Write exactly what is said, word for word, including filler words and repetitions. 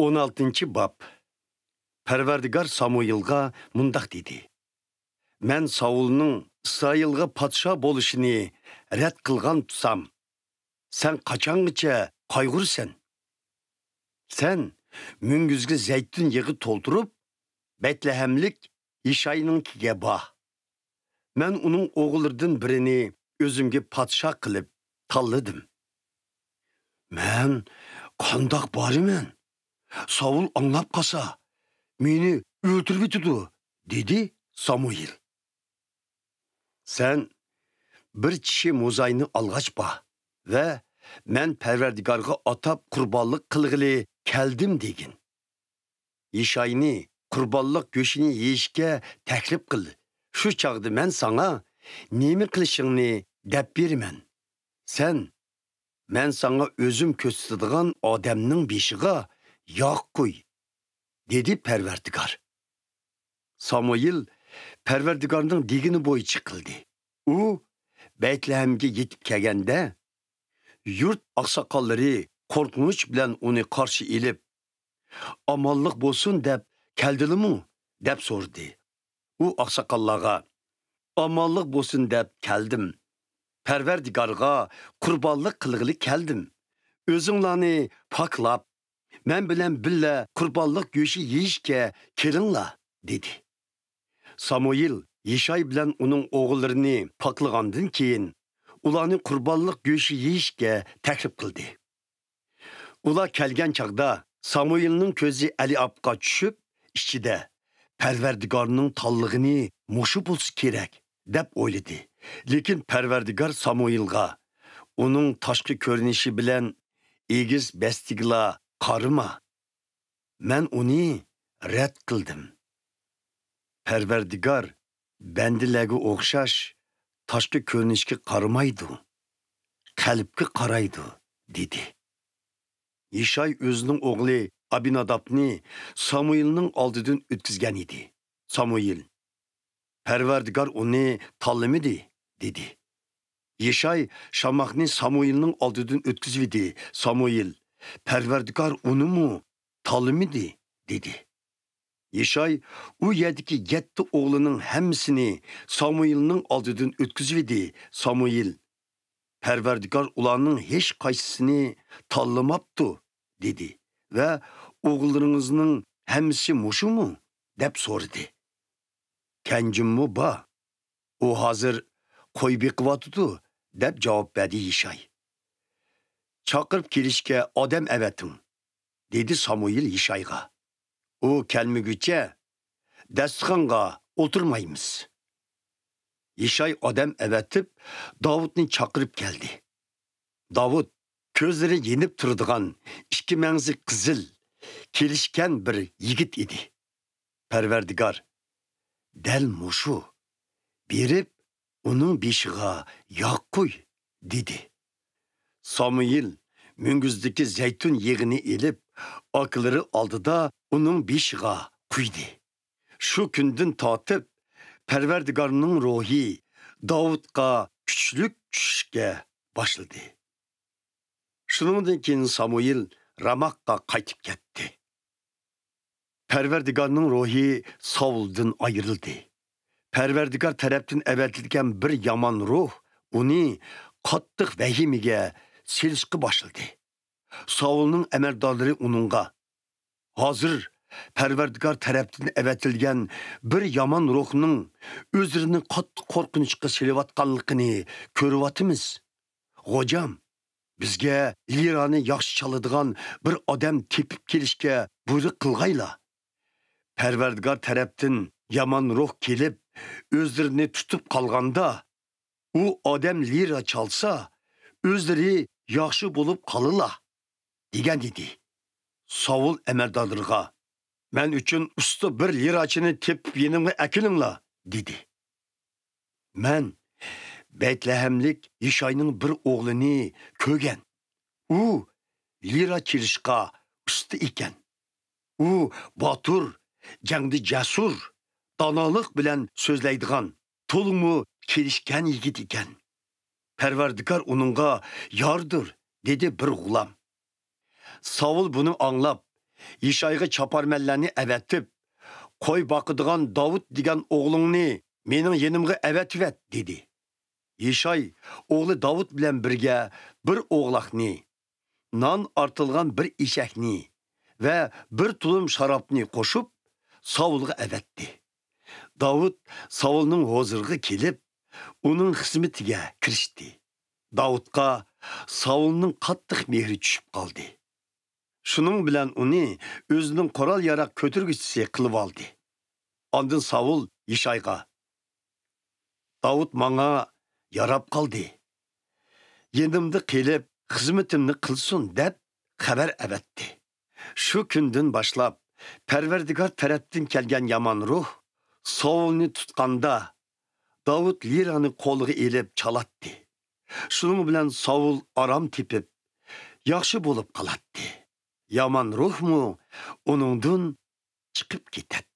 ئون ئالتىنچى باب. پەرۋەردىگار سامۇئېلغا مۇنداق دېدى: مەن ساۋۇلنىڭ ئىسرائىلغا پادىشاھ بولۇشىنى رەت قىلغان تۇرسام، سەن قاچانغىچە قايغۇرىسەن؟ سەن مۈڭگۈزگە زەيتۇن يېغى تولدۇرۇپ، بەيتلەھەملىك يىشاينىڭكىگە بار. مەن ئۇنىڭ ئوغۇللىرىدىن بىرىنى ئۆزۈمگە پادىشاھ قىلىپ تاللىدىم. مەن قانداق بارىمەن؟ ساۋۇل ئاڭلاپ قالسا، مېنى ئۆلتۈرۈۋېتىدۇ، دېدى سامۇئېل. سەن بىر چىشى موزاينى ئالغاچ بار ۋە مەن پەرۋەردىگارغا ئاتاپ قۇربانلىق قىلغىلى كەلدىم دېگىن. يىشاينى قۇربانلىق گۆشىنى يېيىشكە تەكلىپ قىل. شۇ چاغدا مەن ساڭا نېمە قىلىشىڭنى دەپ بېرىمەن. سەن مەن ساڭا ئۆزۈم كۆرسىتىدىغان ئادەمنىڭ بېشىغا ياغ قۇي، دېدى پەرۋەردىگار. سامۇئېل پەرۋەردىگارنىڭ دېگىنى بويىچە قىلدى. ئۇ بەيتلەھەمگە يېتىپ كەلگەندە، يۇرت ئاقساقاللىرى قورقۇنچ بىلەن ئۇنى قارشى ئېلىپ، ئامانلىق بولسۇن دەپ كەلدىلىمۇ؟ دەپ سورىدى. ئۇ ئاقساقاللارغا، ئامانلىق بولسۇن دەپ كەلدىم. پەرۋەردىگارغا قۇربانلىق قىلغىلى كەلدىم. ئۆزۈڭلارنى پاكلاپ، مەن بىلەن بىللە قۇربانلىق گۆشى يېيىشكە كېلىڭلار، دېدى. سامۇئېل يىشاي بىلەن ئۇنىڭ ئوغۇللىرىنى پاكلىغاندىن كېيىن، ئۇلارنى قۇربانلىق گۆشى يېيىشكە تەكلىپ قىلدى. ئۇلار كەلگەن چاغدا سامۇئېلنىڭ كۆزى ئەلىئابقا چۈشۈپ، ئىچىدە، «پەرۋەردىگارنىڭ تاللىغىنى مۇشۇ بولسا كېرەك» دەپ ئويلىدى. لېكىن پەرۋەردىگار سامۇئېلغا، «ئۇنىڭ تاشقى كۆرۈنۈشى بىلەن ئېگىز بەستىگىلا قارىما. مەن ئۇنى رەت قىلدىم. پەرۋەردىگار بەندىلەرگە ئوخشاش تاشقى كۆرۈنۈشكە قارىمايدۇ، قەلبكە قارايدۇ» دېدى. يىشاي ئۆزىنىڭ ئوغلى ئابىنادابنى سامۇئېلنىڭ ئالدىدىن ئۆتكۈزگەن ئىدى. سامۇئېل، «پەرۋەردىگار ئۇنى تاللىمىدى» دېدى. يىشاي شاماخنى سامۇئېلنىڭ ئالدىدىن ئۆتكۈزۈۋىدى. سامۇئېل، «پەرۋەردىگار ئۇنىمۇ تاللىمىدى» دېدى. يىشاي ئۇ يەردىكى يەتتە ئوغلىنىڭ ھەممىسىنى سامۇئېلنىڭ ئالدىدىن ئۆتكۈزۈۋىدى. سامۇئېل، «پەرۋەردىگار ئۇلارنىڭ ھېچقايسىسىنى تاللىماپتۇ» دېدى ۋە «ئوغۇللىرىڭىزنىڭ ھەممىسى مۇشۇمۇ؟» دەپ سورىدى. «كەنجىممۇ بار. ئۇ ھازىر قوي بېقىۋاتىدۇ» دەپ جاۋاب بەردى يىشاي. «چاقىرىپ كېلىشكە ئادەم ئەۋەتىڭ» دېدى سامۇئېل يىشايغا. «ئۇ كەلمىگۈچە داستىخانغا ئولتۇرمايمىز.» يىشاي ئادەم ئەۋەتىپ، داۋۇتنى چاقىرىپ كەلدى. داۋۇت كۆزلىرى يېنىپ تۇرىدىغان، ئىككى مەڭزى قىزىل، كېلىشكەن بىر يىگىت ئىدى. پەرۋەردىگار، «دەل مۇشۇ، بېرىپ ئۇنىڭ بېشىغا ياغ قۇي» دېدى. سامۇئېل مۈڭگۈزدىكى زەيتۇن يېغىنى ئېلىپ، ئاكىلىرى ئالدىدا ئۇنىڭ بېشىغا قۇيدى. شۇ كۈندىن تارتىپ پەرۋەردىگارنىڭ روھى داۋۇتقا كۈچلۈك چۈشۈشكە باشلىدى. شۇنىڭدىن كېيىن سامۇئېل راماغقا قايتىپ كەتتى. پەرۋەردىگارنىڭ روھى ساۋۇلدىن ئايرىلدى. پەرۋەردىگار تەرەپتىن ئەۋەتىلگەن بىر يامان روھ ئۇنى قاتتىق ۋەھىمىگە سېلىشقا باشلىدى. ساۋۇلنىڭ ئەمەلدارلىرى ئۇنىڭغا، «ھازىر پەرۋەردىگار تەرەپتىن ئەۋەتىلگەن بىر يامان روھنىڭ ئۆزلىرىنى قاتتىق قورقۇنچقا سېلىۋاتقانلىقىنى كۆرۈۋاتىمىز. غوجام، بىزگە لىرانى ياخشى چالىدىغان بىر ئادەم تېپىپ كېلىشكە بۇيرۇق قىلغايلا. پەرۋەردىگار تەرەپتىن يامان روھ كېلىپ، ئۆزلىرىنى تۇتۇپ قالغاندا، ئۇ ئادەم لىرا چالسا، ئۆزلىرى ياخشى بولۇپ قالىلا» دېگەن ئىدى. ساۋۇل ئەمەلدارلىرىغا، «مەن ئۈچۈن ئۇستا بىر لىراچىنى تېپىپ يېنىمغا ئەكېلىڭلار» دېدى. «مەن بەيتلەھەملىك يىشاينىڭ بىر ئوغلىنى كۆرگەن. ئۇ لىرا چېلىشقا ئۇستا ئىكەن. ئۇ باتۇر، جەڭدە جەسۇر، دانالىق بىلەن سۆزلەيدىغان، تولىمۇ كېلىشكەن يىگىت ئىكەن. پەرۋەردىگار ئۇنىڭغا ياردۇر» دېدى بىر غۇلام. ساۋۇل بۇنى ئاڭلاپ، يىشايغا چاپارمەنلەرنى ئەۋەتىپ، «قوي باقىدىغان داۋۇت دېگەن ئوغلۇڭنى مېنىڭ يېنىمغا ئەۋەتىۋەت» دېدى. يىشاي ئوغلى داۋۇت بىلەن بىرگە بىر ئوغلاقنى، نان ئارتىلغان بىر ئېشەكنى ۋە بىر تۇلۇم شارابنى قوشۇپ، ساۋۇلغا ئەۋەتتى. داۋۇت ساۋۇلنىڭ ھۇزۇرىغا كېلىپ، ئۇنىڭ خىزمىتىگە كىرىشتى. داۋۇتقا ساۋۇلنىڭ قاتتىق مېھرى چۈشۈپ قالدى. شۇنىڭ بىلەن ئۇنى ئۆزىنىڭ قورال-ياراغ كۆتۈرگۈچىسى قىلىۋالدى. ئاندىن ساۋۇل يىشايغا، «داۋۇت ماڭا ياراپ قالدى. يېنىمدا قېلىپ، خىزمىتىمنى قىلسۇن» دەپ خەۋەر ئەۋەتتى. شۇ كۈندىن باشلاپ، پەرۋەردىگار تەرەپتىن كەلگەن يامان روھ ساۋۇلنى تۇتقاندا، داۋۇت لىرانى قولىغا ئېلىپ چالاتتى. شۇنىڭ بىلەن ساۋۇل ئارام تېپىپ، ياخشى بولۇپ قالاتتى. يامان روھمۇ ئۇنىڭدىن چىقىپ كېتەتتى.